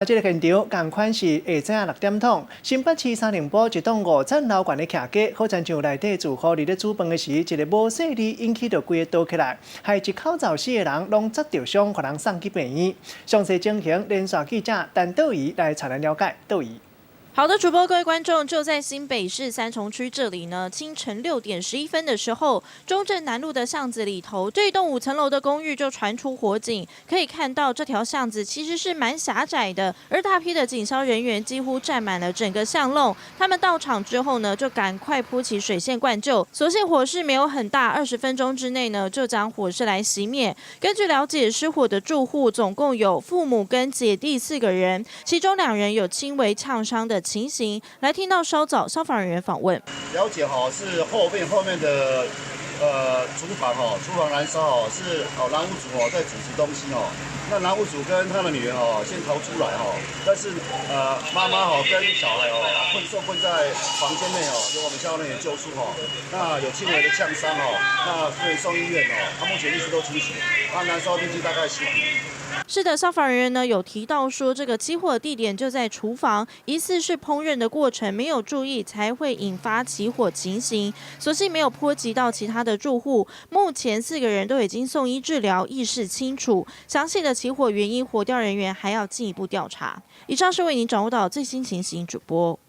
這个現場仝款是下早6點鐘，新北市三重埔一棟五層樓懸的徛家，好親像內底住戶佇咧煮飯的時，一个無細膩引起著規个倒起來，害一口罩四个人攏砸著傷，予人送去病院。詳細情形，連線記者陳道儀來帶咱了解。道儀。好的，主播各位觀眾，就在新北市三重區這裡呢。清晨6點11分的時候，中正南路的巷子裡頭，這棟5層樓的公寓就傳出火警。可以看到這條巷子其實是蠻狹窄的，而大批的警消人員幾乎佔滿了整個巷弄。他們到場之後呢，就趕快鋪起水線灌救，所幸火勢沒有很大，20分鐘之內呢就將火勢來熄滅。根據了解，失火的住戶總共有父母跟姐弟四個人，其中兩人有輕微嗆傷的情形，來聽到稍早消防人員訪問。了解哈，是後面的廚房哦，廚房燃燒哦，是哦男屋主哦在煮食東西哦。那男屋主跟他的女兒哦先逃出來哦，但是媽媽哦跟小孩哦受困在房間內哦，由我們消防人員救出哦。那有輕微的嗆傷哦，那所以送醫院哦，他目前意識都清醒，那燃燒面積大概10坪。是的，消防人員呢有提到說，這個起火地點就在廚房，疑似是烹飪的過程沒有注意，才會引發起火情形，所幸沒有波及到其他的住戶。目前四個人都已經送醫治療，意識清楚。詳細的起火原因，火調人員還要進一步調查。以上是為您掌握到最新情形，主播。